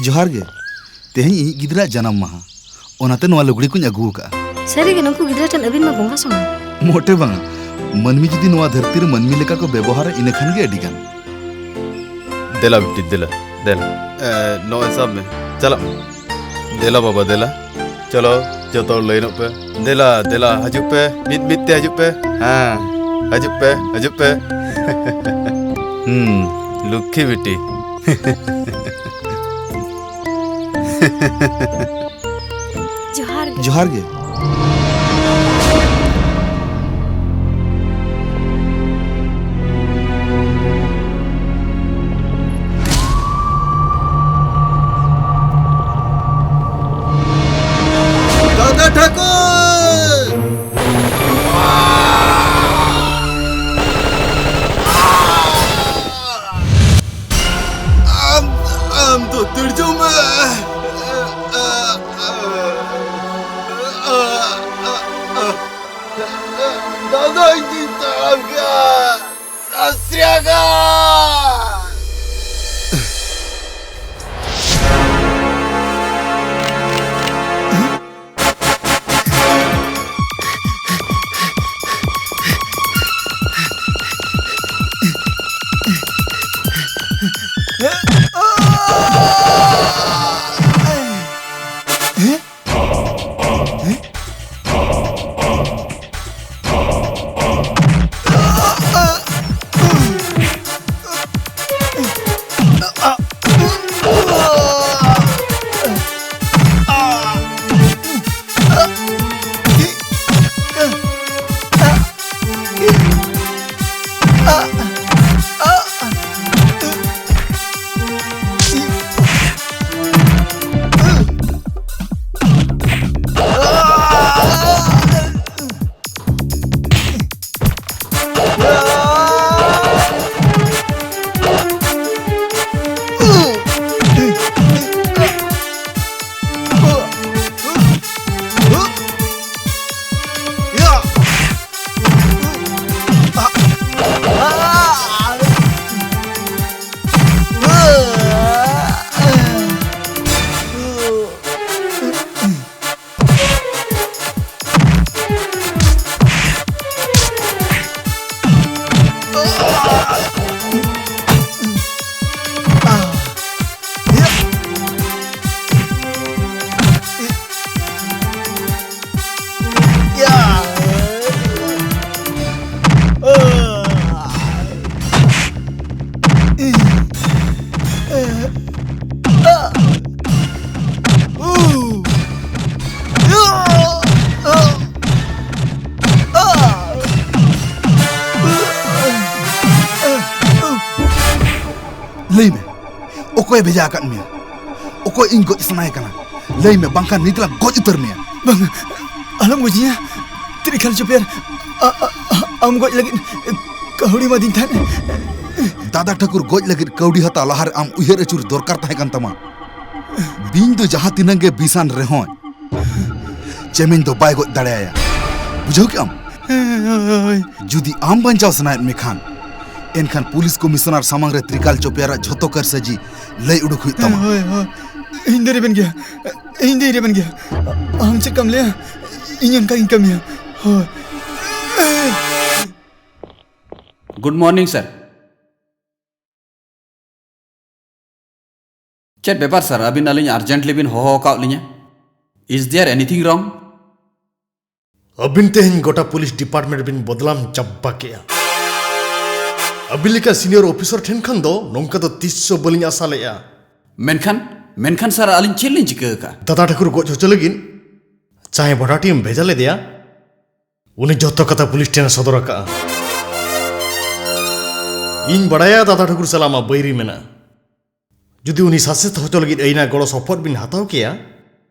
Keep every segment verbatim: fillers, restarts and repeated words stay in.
ᱡᱚᱦᱟᱨ ᱜᱮ᱾ ᱛᱮᱦᱮᱧ ᱤᱧᱤᱡ ᱜᱤᱫᱽᱨᱟᱹᱣᱟᱜ ᱡᱟᱱᱟᱢ ᱢᱟᱦᱟ, ᱚᱱᱟᱛᱮ ᱱᱚᱣᱟ ᱞᱩᱜᱽᱲᱤ ᱠᱚᱧ ᱟᱹᱜᱩ ᱟᱠᱟᱫᱼᱟ᱾ ᱥᱟᱹᱨᱤᱜᱮ, ᱱᱩᱠᱩ ᱜᱤᱫᱽᱨᱟᱹ ᱴᱷᱮᱱ ᱟᱹᱵᱤᱱ ᱢᱟ ᱵᱚᱸᱜᱟ ᱥᱚᱢᱟᱱ᱾ ᱢᱚᱴᱮ ᱵᱟᱝᱟ, ᱢᱟᱹᱱᱢᱤ ᱡᱩᱫᱤ ᱱᱚᱣᱟ ᱫᱷᱟᱹᱨᱛᱤ ᱨᱮ ᱢᱟᱹᱱᱢᱤ ᱞᱮᱠᱟ ᱠᱚ ᱵᱮᱵᱚᱦᱟᱨᱟ, ᱤᱱᱟᱹ ᱠᱷᱟᱱ ᱜᱮ ᱟᱹᱰᱤ ᱜᱟᱱ᱾ ᱫᱮᱞᱟ ᱵᱤᱴᱤ, ᱫᱮᱞᱟ, ᱫᱮᱞᱟ᱾ ᱮ, ᱱᱚᱜᱼᱚᱭ ᱥᱟᱵ ᱢᱮ, ᱪᱟᱞᱟᱜ ᱢᱮ᱾ ᱫᱮᱞᱟ ᱵᱟᱵᱟ, ᱫᱮᱞᱟ᱾ ᱪᱚᱞᱚ, ᱡᱚᱛᱚ ᱦᱚᱲ ᱞᱟᱹᱭᱤᱱᱚᱜ ᱯᱮ᱾ ᱫᱮᱞᱟ, ᱫᱮᱞᱟ, ᱦᱤᱡᱩᱜ ᱯᱮ᱾ ᱢᱤᱫ ᱢᱤᱫ ᱛᱮ ᱦᱤᱡᱩᱜ ᱯᱮ᱾ ᱦᱮᱸ, ᱦᱤᱡᱩᱜ ᱯᱮ, ᱦᱤᱡᱩᱜ ᱯᱮ᱾ ᱦᱩᱸ, ᱞᱩᱠᱠᱷᱤ ᱵᱤᱴᱤ᱾ ᱡᱚᱦᱟᱨ ᱜᱮ᱾ ᱡᱚᱦᱟᱨ ᱜᱮ᱾ ᱫᱟᱫᱟ ᱴᱷᱟᱹᱠᱩᱨ! ᱟᱢ, ᱟᱢ ᱫᱚ ᱫᱟᱹᱲ ᱡᱚᱝ ᱢᱮ᱾ ᱫᱟᱫᱟ, ᱤᱧ ᱫᱩᱧ ᱛᱟᱲᱟᱢ ᱠᱮᱜᱼᱟ᱾ ᱥᱟᱥᱨᱤ ᱟᱠᱟᱞ! ᱚᱠᱚᱭ ᱵᱷᱮᱡᱟ ᱟᱠᱟᱫ ᱢᱮᱭᱟ? ᱚᱠᱚᱭ ᱤᱧ ᱜᱚᱡ ᱥᱟᱱᱟᱭᱮ ᱠᱟᱱᱟ? ᱞᱟᱹᱭ ᱢᱮ, ᱵᱟᱝᱠᱷᱟᱱ ᱱᱤᱛ ᱞᱟᱝ ᱜᱚᱡ ᱩᱛᱟᱹᱨ ᱢᱮᱭᱟ᱾ ᱵᱟᱝ, ᱟᱞᱚᱢ ᱜᱚᱡᱤᱧᱟ᱾ ᱛᱨᱤᱠᱟᱞ ᱪᱚᱯᱮᱭᱟᱨ, ᱟ-, ᱟ-, ᱟ-, ᱟᱢ ᱜᱚᱡ ᱞᱟᱹᱜᱤᱫ ᱠᱟᱹᱣᱰᱤ ᱮᱢᱟᱫᱤᱧ ᱛᱟᱦᱮᱸᱫ᱾ ᱫᱟᱫᱟ ᱴᱷᱟᱹᱠᱩᱨ ᱜᱚᱡ ᱞᱟᱹᱜᱤᱫ ᱠᱟᱹᱣᱰᱤ ᱦᱟᱛᱟᱣ ᱞᱟᱦᱟᱨᱮ ᱟᱢ ᱩᱭᱦᱟᱹᱨ ᱟᱹᱪᱩᱨ ᱫᱚᱨᱠᱟᱨ ᱛᱟᱦᱮᱸ ᱠᱟᱱ ᱛᱟᱢᱟ᱾ ᱵᱤᱧ ᱫᱚ ᱡᱟᱦᱟᱸ ᱛᱤᱱᱟᱹᱜ ᱜᱮ ᱵᱤᱥᱟᱱ ᱨᱮᱦᱚᱸᱭ, ᱪᱮᱢᱮᱧ ᱫᱚ ᱵᱟᱭ ᱜᱚᱡ ᱫᱟᱲᱮᱭᱟᱭᱟ᱾ ᱵᱩᱡᱷᱟᱹᱣ ᱠᱮᱜᱼᱟᱢ? ᱦᱳᱭ᱾ ᱡᱩᱫᱤ ᱟᱢ ᱵᱟᱧᱪᱟᱣ ᱥᱟᱱᱟᱭᱮᱫ ᱢᱮ ᱠᱷᱟᱱ, ᱮᱱᱠᱷᱟᱱ ᱯᱩᱞᱤᱥ ᱠᱚᱢᱤᱥᱚᱱᱟᱨ ᱥᱟᱢᱟᱝ ᱨᱮ ᱛᱨᱤᱠᱟᱞ ᱪᱚᱯᱮᱭᱟᱨᱟᱜ ᱡᱷᱚᱛᱚ ᱠᱟᱹᱨᱥᱟᱹᱡᱤ ᱞᱟᱹᱭ ᱩᱰᱩᱠ ᱦᱩᱭᱩᱜ ᱛᱟᱢᱟ᱾ ᱦᱳᱭ, ᱦᱳᱭ᱾ ᱤᱧ ᱫᱚᱧ ᱨᱮᱵᱮᱱ ᱜᱮᱭᱟ᱾ ᱤᱧ ᱫᱚᱧ ᱨᱮᱵᱮᱱ ᱜᱮᱭᱟ᱾ ᱟᱢ ᱪᱮᱫ ᱞᱮᱠᱟᱢ ᱞᱟᱹᱭᱟ, ᱤᱧ ᱚᱱᱠᱟ ᱜᱤᱧ ᱠᱟᱹᱢᱤᱭᱟ᱾ ᱦᱳᱭ᱾ Good morning, sir. ᱪᱮᱫ ᱵᱮᱯᱟᱨ ᱥᱟᱨ, ᱟᱹᱵᱤᱱ ᱟᱹᱞᱤᱧ urgently ᱵᱤᱱ ᱦᱚᱦᱚ ᱟᱠᱟᱫ ᱞᱤᱧᱟ? Is there anything wrong? ᱟᱹᱵᱤᱱ ᱛᱮᱦᱮᱧ ᱜᱚᱴᱟ ᱯᱩᱞᱤᱥ ᱰᱤᱯᱟᱨᱴᱢᱮᱱᱴ ᱵᱤᱱ ᱵᱚᱫᱞᱟᱢ ᱪᱟᱵᱟ ᱠᱮᱜᱼᱟ᱾ ᱟᱹᱵᱤᱱ ᱞᱮᱠᱟ ᱥᱤᱱᱤᱭᱚᱨ ᱚᱯᱷᱤᱥᱟᱨ ᱴᱷᱮᱱ ᱠᱷᱚᱱ ᱫᱚ ᱱᱚᱝᱠᱟ ᱫᱚ ᱛᱤᱥ ᱦᱚᱸ ᱵᱟᱹᱞᱤᱧ ᱟᱥᱟ ᱞᱮᱜᱼᱟ᱾ ᱢᱮᱱᱠᱷᱟᱱ, ᱢᱮᱱᱠᱷᱟᱱ ᱥᱟᱨ, ᱟᱹᱞᱤᱧ ᱪᱮᱫ ᱞᱤᱧ ᱪᱤᱠᱟᱹ ᱟᱠᱟᱫᱼᱟ? ᱫᱟᱫᱟ ᱴᱷᱟᱹᱠᱩᱨ ᱜᱚᱡ ᱦᱚᱪᱚ ᱞᱟᱹᱜᱤᱫ ᱡᱟᱦᱟᱸᱭ ᱵᱷᱟᱰᱟᱴᱤᱭᱟᱹᱢ ᱵᱷᱮᱡᱟ ᱞᱮᱫᱮᱭᱟ, ᱩᱱᱤ ᱡᱚᱛᱚ ᱠᱟᱛᱷᱟ ᱯᱩᱞᱤᱥ ᱴᱷᱮᱱ ᱮ ᱥᱚᱫᱚᱨ ᱟᱠᱟᱫᱼᱟ᱾ ᱤᱧ ᱵᱟᱲᱟᱭᱟ ᱫᱟᱫᱟ ᱴᱷᱟᱹᱠᱩᱨ ᱥᱟᱞᱟᱜ ᱟᱢᱟᱜ ᱵᱟᱹᱭᱨᱤ ᱢᱮᱱᱟᱜᱼᱟ᱾ ᱡᱩᱫᱤ ᱩᱱᱤ ᱥᱟᱥᱮᱛ ᱦᱚᱪᱚ ᱞᱟᱹᱜᱤᱫ ᱟᱹᱭᱤᱱᱟᱜ ᱜᱚᱲᱚ ᱥᱚᱯᱚᱦᱚᱫ ᱵᱤᱱ ᱦᱟᱛᱟᱣ ᱠᱮᱭᱟ,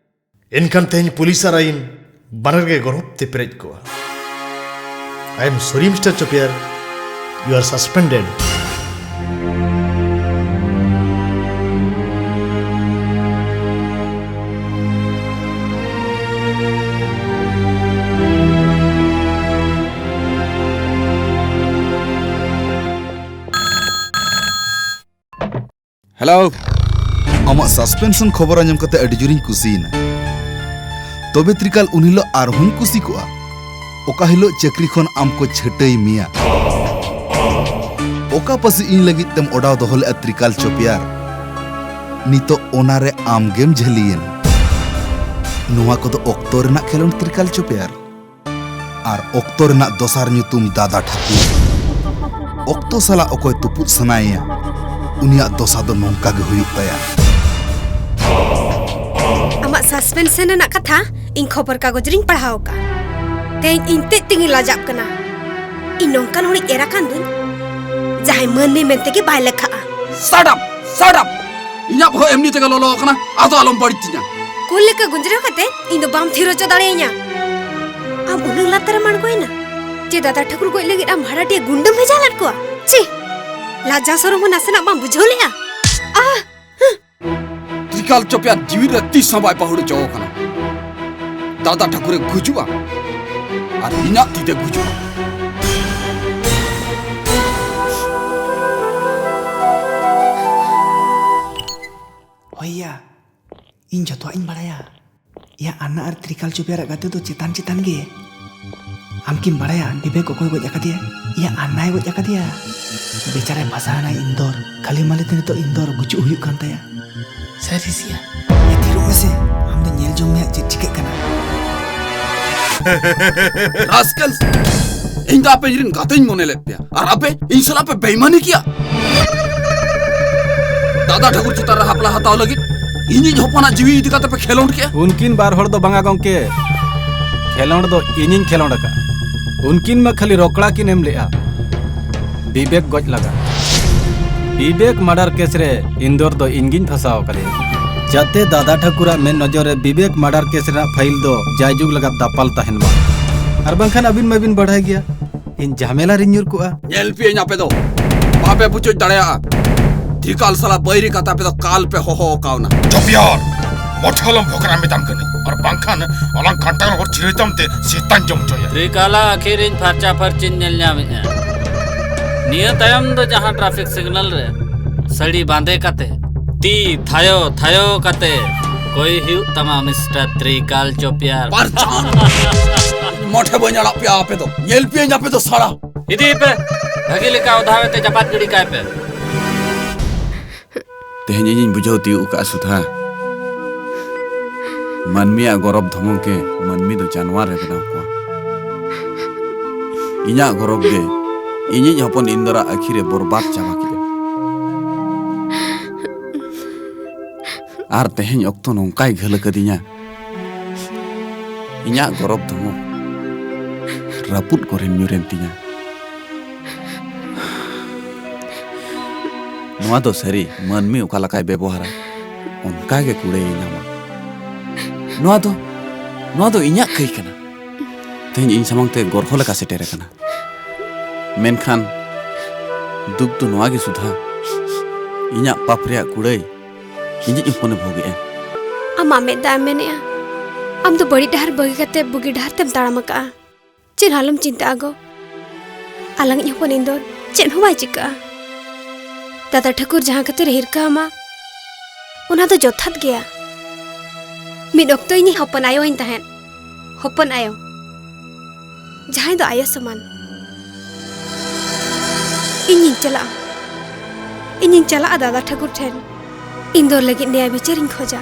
ᱮᱱᱠᱷᱟᱱ ᱛᱮᱦᱮᱧ ᱯᱩᱞᱤᱥ ᱟᱨ ᱟᱹᱭᱤᱱ ᱵᱟᱱᱟᱨ ᱜᱮ ᱜᱚᱨᱚᱵᱽ ᱛᱮ ᱯᱮᱨᱮᱡ ᱠᱚᱜᱼᱟ᱾ I am sorry, Mister Chopiar, you are suspended. Hello. ᱟᱢᱟᱜ suspension ᱠᱷᱚᱵᱚᱨ ᱟᱸᱡᱚᱢ ᱠᱟᱛᱮ ᱟᱹᱰᱤ ᱡᱳᱨᱤᱧ ᱠᱩᱥᱤᱭᱮᱱᱟ᱾ ᱛᱚᱵᱮ ᱛᱨᱤᱠᱟᱞ, ᱩᱱ ᱦᱤᱞᱳᱜ ᱟᱨᱦᱚᱸᱧ ᱠᱩᱥᱤ ᱠᱚᱜᱼᱟ, ᱚᱠᱟ ᱦᱤᱞᱳᱜ ᱪᱟᱹᱠᱨᱤ ᱠᱷᱚᱱ ᱟᱢ ᱠᱚ ᱪᱷᱟᱹᱴᱟᱹᱭ ᱢᱮᱭᱟ᱾ ᱚᱠᱟ ᱯᱟᱹᱥᱤ ᱤᱧ ᱞᱟᱹᱜᱤᱫ ᱛᱮᱢ ᱚᱰᱟᱣ ᱫᱚᱦᱚ ᱞᱮᱫᱼᱟ ᱛᱨᱤᱠᱟᱞ ᱪᱚᱯᱮᱭᱟᱨ? ᱱᱤᱛᱚᱜ ᱚᱱᱟᱨᱮ ᱟᱢ ᱜᱮᱢ ᱡᱷᱟᱹᱞᱤᱭᱮᱱᱟ᱾ ᱱᱚᱣᱟ ᱠᱚᱫᱚ ᱚᱠᱛᱚ ᱨᱮᱱᱟᱜ ᱠᱷᱮᱞᱳᱸᱰ ᱛᱨᱤᱠᱟᱞ ᱪᱚᱯᱮᱭᱟᱨ᱾ ᱟᱨ ᱚᱠᱛᱚ ᱨᱮᱱᱟᱜ ᱫᱚᱥᱟᱨ ᱧᱩᱛᱩᱢ ᱫᱟᱫᱟ ᱴᱷᱟᱹᱠᱩᱨ᱾ ᱚᱠᱛᱚ ᱥᱟᱞᱟᱜ ᱚᱠᱚᱭ ᱛᱩᱯᱩᱫ ᱥᱟᱱᱟᱭᱮᱭᱟ, ᱩᱱᱤᱭᱟᱜ ᱫᱚᱥᱟ ᱫᱚ ᱱᱚᱝᱠᱟ ᱜᱮ ᱦᱩᱭᱩᱜ ᱛᱟᱭᱟ᱾ ᱟᱢᱟᱜ suspension ᱨᱮᱱᱟᱜ ᱠᱟᱛᱷᱟ ᱤᱧ ᱠᱷᱚᱵᱚᱨ ᱠᱟᱜᱚᱡᱽ ᱨᱤᱧ ᱯᱟᱲᱦᱟᱣ ᱟᱠᱟᱫᱼᱟ᱾ ᱛᱮᱦᱮᱧ ᱤᱧ ᱛᱮᱫ ᱛᱮᱜᱤᱧ ᱞᱟᱡᱟᱜ ᱠᱟᱱᱟ᱾ ᱤᱧ ᱱᱚᱝᱠᱟᱱ ᱦᱚᱲᱤᱧ ᱮᱨᱟ ᱠᱟᱱ ᱫᱩᱧ, ᱡᱟᱦᱟᱸᱭ ᱢᱟᱹᱱᱢᱤ ᱢᱮᱱᱛᱮ ᱜᱮ ᱵᱟᱭ ᱞᱮᱠᱷᱟᱜᱼᱟ᱾ Shut up! Shut up! ᱤᱧᱟᱹᱜ ᱵᱚᱦᱚᱜ ᱮᱢᱱᱤ ᱛᱮᱜᱮ ᱞᱚᱞᱚ ᱟᱠᱟᱱᱟ, ᱟᱫᱚ ᱟᱞᱚᱢ ᱵᱟᱹᱲᱤᱡ ᱛᱤᱧᱟ᱾ ᱠᱩᱞ ᱞᱮᱠᱟ ᱜᱩᱸᱡᱨᱟᱹᱣ ᱠᱟᱛᱮ ᱤᱧ ᱫᱚ ᱵᱟᱢ ᱛᱷᱤᱨ ᱦᱚᱪᱚ ᱫᱟᱲᱮᱭᱟᱹᱧᱟ᱾ ᱟᱢ ᱩᱱᱟᱹᱜ ᱞᱟᱛᱟᱨᱮᱢ ᱟᱬᱜᱚᱭᱮᱱᱟ ᱡᱮ ᱫᱟᱫᱟ ᱴᱷᱟᱹᱠᱩᱨ ᱜᱚᱡ ᱞᱟᱹᱜᱤᱫ ᱟᱢ ᱵᱷᱟᱲᱟᱴᱤᱭᱟᱹ ᱜᱩᱱᱰᱟᱹᱢ ᱵᱷᱮᱡᱟ ᱞᱮᱫ ᱠᱚᱣᱟ? ᱪᱷᱤ! ᱞᱟᱡᱟ ᱥᱚᱨᱚᱢ ᱦᱚᱸ ᱱᱟᱥᱮᱱᱟᱜ ᱵᱟᱢ ᱵᱩᱡᱷᱟᱹᱣ ᱞᱮᱜᱼᱟ? ᱟᱦ! ᱛᱨᱤᱠᱟᱞ ᱪᱚᱯᱮᱭᱟᱨ ᱡᱤᱣᱤ ᱨᱮ ᱛᱤᱥ ᱦᱚᱸ ᱵᱟᱭ ᱯᱟᱹᱦᱩᱲ ᱦᱚᱪᱚ ᱟᱠᱟᱱᱟ᱾ ᱫᱟᱫᱟ ᱴᱷᱟᱹᱠᱩᱨᱮ ᱜᱩᱡᱩᱜᱼᱟ ᱟᱨ ᱤᱧᱟᱹᱜ ᱛᱤᱛᱮ ᱜᱩᱡᱩᱜᱼᱟ᱾ ᱦᱳᱭ ᱭᱟ, ᱤᱧ ᱡᱚᱛᱚᱣᱟᱜ ᱤᱧ ᱵᱟᱲᱟᱭᱟ᱾ ᱭᱟ, ᱟᱱᱱᱟ ᱟᱨ ᱛᱨᱤᱠᱟᱞ ᱪᱚᱯᱮᱭᱟᱨᱟᱜ ᱜᱟᱛᱮ ᱫᱚ ᱪᱮᱛᱟᱱ ᱪᱮᱛᱟᱱ ᱜᱮ᱾ ᱟᱢ ᱠᱤᱢ ᱵᱟᱲᱟᱭᱟ ᱵᱤᱵᱮᱠ ᱚᱠᱚᱭ ᱜᱚᱡ ᱟᱠᱟᱫᱮᱭᱟ? ᱭᱟ, ᱟᱱᱱᱟᱭ ᱜᱚᱡ ᱟᱠᱟᱫᱮᱭᱟ᱾ ᱵᱮᱪᱟᱨᱟᱭ ᱯᱷᱟᱥᱟᱣ ᱮᱱᱟᱭ ᱤᱱᱫᱚᱨ᱾ ᱠᱷᱟᱹᱞᱤ ᱢᱟᱞᱮ ᱛᱮ ᱱᱤᱛᱚᱜ ᱤᱱᱫᱚᱨ ᱜᱩᱡᱩᱜ ᱦᱩᱭᱩᱜ ᱠᱟᱱ ᱛᱟᱭᱟ᱾ ᱥᱟᱹᱨᱤ ᱥᱮᱭᱟ? ᱮ, ᱛᱷᱤᱨᱚᱜ ᱢᱮᱥᱮ, ᱟᱢ ᱫᱚ ᱧᱮᱞ ᱡᱚᱝ ᱢᱮ ᱦᱟᱸᱜ ᱪᱮᱫ ᱪᱤᱠᱟᱹᱜ ᱠᱟᱱᱟ᱾ ᱨᱟᱥᱠᱮᱞᱥ! ᱤᱧ ᱫᱚ ᱟᱯᱮ ᱤᱧ ᱨᱮᱱ ᱜᱟᱛᱮᱧ ᱢᱚᱱᱮ ᱞᱮᱫ ᱯᱮᱭᱟ, ᱟᱨ ᱟᱯᱮ ᱤᱧ ᱥᱟᱞᱟᱜ ᱯᱮ ᱵᱮᱭᱢᱟᱱᱤ ᱠᱮᱭᱟ᱾ ᱫᱟᱫᱟ ᱴᱷᱟᱹᱠᱩᱨ ᱪᱮᱛᱟᱱ ᱨᱮ ᱦᱟᱯᱞᱟ ᱦᱟᱛᱟᱣ ᱞᱟᱹᱜᱤᱫ ᱤᱧᱤᱡ ᱦᱚᱯᱚᱱᱟᱜ ᱡᱤᱣᱤ ᱤᱫᱤ ᱠᱟᱛᱮ ᱯᱮ ᱠᱷᱮᱞᱳᱰ ᱠᱮᱭᱟ᱾ ᱩᱱᱠᱤᱱ ᱵᱟᱨ ᱦᱚᱲ ᱫᱚ ᱵᱟᱝᱟ ᱜᱚᱝᱠᱮ, ᱠᱷᱮᱞᱳᱰ ᱫᱚ ᱤᱧᱤᱧ ᱠᱷᱮᱞᱳᱰ ᱟᱠᱟᱫᱼᱟ᱾ ᱩᱱᱠᱤᱱ ᱢᱟ ᱠᱷᱟᱹᱞᱤ ᱨᱚᱠᱲᱟ ᱠᱤᱱ ᱮᱢ ᱞᱮᱫᱼᱟ᱾ ᱵᱤᱵᱮᱠ ᱜᱚᱡ ᱞᱟᱜᱟ᱾ ᱵᱤᱵᱮᱠ ᱢᱟᱨᱰᱟᱨ ᱠᱮᱥ ᱨᱮ ᱤᱱᱫᱚᱨ ᱫᱚ ᱤᱧ ᱜᱤᱧ ᱯᱷᱟᱥᱟᱣ ᱟᱠᱟᱫᱮᱭᱟ, ᱡᱟᱛᱮ ᱫᱟᱫᱟ ᱴᱷᱟᱹᱠᱩᱨᱟᱜ ᱢᱮᱫ ᱱᱚᱡᱚᱨ ᱨᱮ ᱵᱤᱵᱮᱠ ᱢᱟᱨᱰᱟᱨ ᱠᱮᱥ ᱨᱮᱱᱟᱜ ᱯᱷᱟᱭᱤᱞ ᱫᱚ ᱡᱟᱭᱡᱩᱜᱽ ᱞᱟᱜᱟᱫ ᱫᱟᱯᱟᱞ ᱛᱟᱦᱮᱱ ᱢᱟ᱾ ᱟᱨ ᱵᱟᱝᱠᱷᱟᱱ ᱟᱹᱵᱤᱱ ᱢᱟᱵᱤᱱ ᱵᱟᱰᱟᱭ ᱜᱮᱭᱟ, ᱤᱧ ᱡᱷᱟᱢᱮᱞᱟ ᱨᱤᱧ ᱧᱩᱨ ᱠᱚᱜᱼᱟ᱾ ᱧᱮᱞ ᱯᱮᱭᱟᱹᱧ ᱟᱯᱮ ᱫᱚ, ᱵᱟᱯᱮ ᱯᱩᱪᱩᱡ ᱫᱟᱲᱮᱭᱟᱜᱼᱟ᱾ ᱛᱨᱤᱠᱟᱞ ᱥᱟᱞᱟᱜ ᱵᱟᱹᱭᱨᱤ ᱠᱟᱛᱮ ᱟᱯᱮ ᱫᱚ ᱠᱟᱞ ᱯᱮ ᱦᱚᱦᱚ ᱟᱠᱟᱣᱱᱟ᱾ ᱪᱚᱯᱤᱭᱟᱨ, ᱢᱚᱴᱷᱮ ᱟᱞᱚᱢ ᱵᱷᱚᱜᱽᱨᱟ ᱢᱮᱛᱟᱢ ᱠᱟᱹᱱᱟᱹᱧ, ᱟᱨ ᱵᱟᱝᱠᱷᱟᱱ ᱟᱞᱟᱝ ᱠᱟᱱᱴᱟᱲ ᱦᱚᱲ ᱪᱤᱨᱟᱹᱭ ᱛᱟᱢ ᱛᱮ ᱥᱮᱛᱟᱧ ᱡᱚᱢ ᱦᱚᱪᱚᱭᱟ᱾ ᱛᱨᱤᱠᱟᱞᱟ ᱟᱹᱠᱷᱤᱨ ᱤᱧ ᱯᱷᱟᱨᱪᱟ ᱯᱷᱟᱹᱨᱪᱤᱧ ᱧᱮᱞ ᱧᱟᱢᱮᱫᱼᱟ᱾ ᱱᱤᱭᱟᱹ ᱛᱟᱭᱚᱢ ᱫᱚ ᱡᱟᱦᱟᱸ ᱴᱨᱟᱯᱷᱤᱠ ᱥᱤᱜᱱᱟᱞ ᱨᱮ ᱥᱟᱹᱲᱤ ᱵᱟᱸᱫᱮ ᱠᱟᱛᱮ, ᱛᱤ ᱛᱷᱟᱭᱚ ᱛᱷᱟᱭᱚ ᱠᱟᱛᱮ ᱠᱚᱭ ᱦᱩᱭᱩᱜ ᱛᱟᱢᱟ, ᱢᱤᱥᱴᱟᱨ ᱛᱨᱤᱠᱟᱞ ᱪᱚᱯᱤᱭᱟᱨ᱾ ᱯᱟᱨᱪᱟᱱ! ᱢᱚᱴᱷᱮ ᱵᱟᱹᱧ ᱟᱲᱟᱜ ᱯᱮᱭᱟ ᱟᱯᱮ ᱫᱚ᱾ ᱧᱮᱞ ᱯᱮᱭᱟᱹᱧ ᱟᱯᱮ ᱫᱚ ᱥᱟᱲᱟ᱾ ᱤᱫᱤᱭᱮ ᱯᱮ, ᱵᱷᱟᱹᱜᱤ ᱞᱮᱠᱟ ᱚᱫᱷᱟᱣ ᱛᱮ ᱪᱟᱯᱟᱫ ᱜᱤᱰᱤ ᱠᱟᱭ ᱯᱮ᱾ ᱛᱮᱦᱮᱧ ᱤᱧᱤᱧ ᱵᱩᱡᱷᱟᱹᱣ ᱛᱤᱭᱳᱜ ᱟᱠᱟᱫᱼᱟ, ᱥᱩᱫᱷᱟ᱾ ᱢᱟᱹᱱᱢᱤᱭᱟᱜ ᱜᱚᱨᱚᱵ ᱫᱷᱚᱢᱚ ᱜᱮ ᱢᱟᱹᱱᱢᱤ ᱫᱚ ᱡᱟᱱᱣᱟᱨ ᱮ ᱵᱮᱱᱟᱣ ᱠᱚᱣᱟ᱾ ᱤᱧᱟᱜ ᱜᱚᱨᱚᱵ ᱜᱮ ᱤᱧᱤᱡ ᱦᱚᱯᱚᱱ ᱤᱱᱫᱚᱨᱟᱜ ᱟᱹᱠᱷᱤᱨ ᱮ ᱵᱚᱨᱵᱟᱫ ᱪᱟᱵᱟ ᱠᱮᱫᱟ᱾ ᱟᱨ ᱛᱮᱦᱮᱧ ᱚᱠᱛᱚ ᱱᱚᱝᱠᱟᱭ ᱜᱷᱟᱹᱞ ᱟᱠᱟᱫᱤᱧᱟ, ᱤᱧᱟᱜ ᱜᱚᱨᱚᱵ ᱫᱷᱚᱢᱚ ᱨᱟᱹᱯᱩᱫ ᱠᱚᱨᱮᱱ ᱧᱩᱨᱮᱱ ᱛᱤᱧᱟ᱾ ᱱᱚᱣᱟ ᱫᱚ ᱥᱟᱹᱨᱤ, ᱢᱟᱹᱱᱢᱤ ᱚᱠᱟ ᱞᱮᱠᱟᱭ ᱵᱮᱵᱚᱦᱟᱨᱟ, ᱚᱱᱠᱟ ᱜᱮ ᱠᱩᱲᱟᱹᱭᱮ ᱧᱟᱢᱟ᱾ ᱱᱚᱣᱟ ᱫᱚ, ᱱᱚᱣᱟ ᱫᱚ ᱤᱧᱟᱹᱜ ᱠᱟᱹᱭ ᱠᱟᱱᱟ᱾ ᱛᱮᱦᱮᱧ ᱤᱧ ᱥᱟᱢᱟᱝ ᱛᱮ ᱜᱚᱨᱦᱚ ᱞᱮᱠᱟ ᱥᱮᱴᱮᱨ ᱟᱠᱟᱱᱟ᱾ ᱢᱮᱱᱠᱷᱟᱱ ᱫᱩᱠ ᱫᱚ ᱱᱚᱣᱟ ᱜᱮ ᱥᱩᱫᱷᱟ, ᱤᱧᱟᱹᱜ ᱯᱟᱯ ᱨᱮᱭᱟᱜ ᱠᱩᱲᱟᱹᱭ ᱤᱧᱤᱡ ᱦᱚᱯᱚᱱᱮ ᱵᱷᱳᱜᱮᱜᱼᱟ᱾ ᱟᱢᱟᱜ ᱢᱮᱫ ᱫᱟᱜ ᱮᱢ ᱢᱮᱱᱮᱜᱼᱟ? ᱟᱢ ᱫᱚ ᱵᱟᱹᱲᱤᱡ ᱰᱟᱦᱟᱨ ᱵᱟᱹᱜᱤ ᱠᱟᱛᱮ ᱵᱩᱜᱤ ᱰᱟᱦᱟᱨ ᱛᱮᱢ ᱛᱟᱲᱟᱢ ᱟᱠᱟᱜᱼᱟ᱾ ᱪᱮᱫ ᱦᱚᱸ ᱟᱞᱚᱢ ᱪᱤᱱᱛᱟᱹᱜᱼᱟ ᱜᱚ, ᱟᱞᱟᱝᱤᱡ ᱦᱚᱯᱚᱱ ᱤᱱᱫᱚᱨ ᱪᱮᱫ ᱦᱚᱸ ᱵᱟᱭ ᱪᱤᱠᱟᱹᱜᱼᱟ᱾ ᱫᱟᱫᱟ ᱴᱷᱟᱹᱠᱩᱨ ᱡᱟᱦᱟᱸ ᱠᱷᱟᱹᱛᱤᱨ ᱮ ᱦᱤᱨᱠᱟᱹ ᱟᱢᱟ, ᱚᱱᱟ ᱫᱚ ᱡᱚᱛᱷᱟᱛ ᱜᱮᱭᱟ᱾ ᱢᱤᱫ ᱚᱠᱛᱚ ᱤᱧᱤᱡ ᱦᱚᱯᱚᱱ ᱟᱭᱳ ᱟᱹᱧ ᱛᱟᱦᱮᱸᱫ, ᱦᱚᱯᱚᱱ ᱟᱭᱳ, ᱡᱟᱦᱟᱸᱭ ᱫᱚ ᱟᱭᱳ ᱥᱚᱢᱟᱱ᱾ ᱤᱧᱤᱧ ᱪᱟᱞᱟᱜᱼᱟ, ᱤᱧᱤᱧ ᱪᱟᱞᱟᱜᱼᱟ ᱫᱟᱫᱟ ᱴᱷᱟᱹᱠᱩᱨ ᱴᱷᱮᱱ᱾ ᱤᱱᱫᱚᱨ ᱞᱟᱹᱜᱤᱫ ᱱᱮᱭᱟ ᱵᱤᱪᱟᱹᱨᱤᱧ ᱠᱷᱚᱡᱟ᱾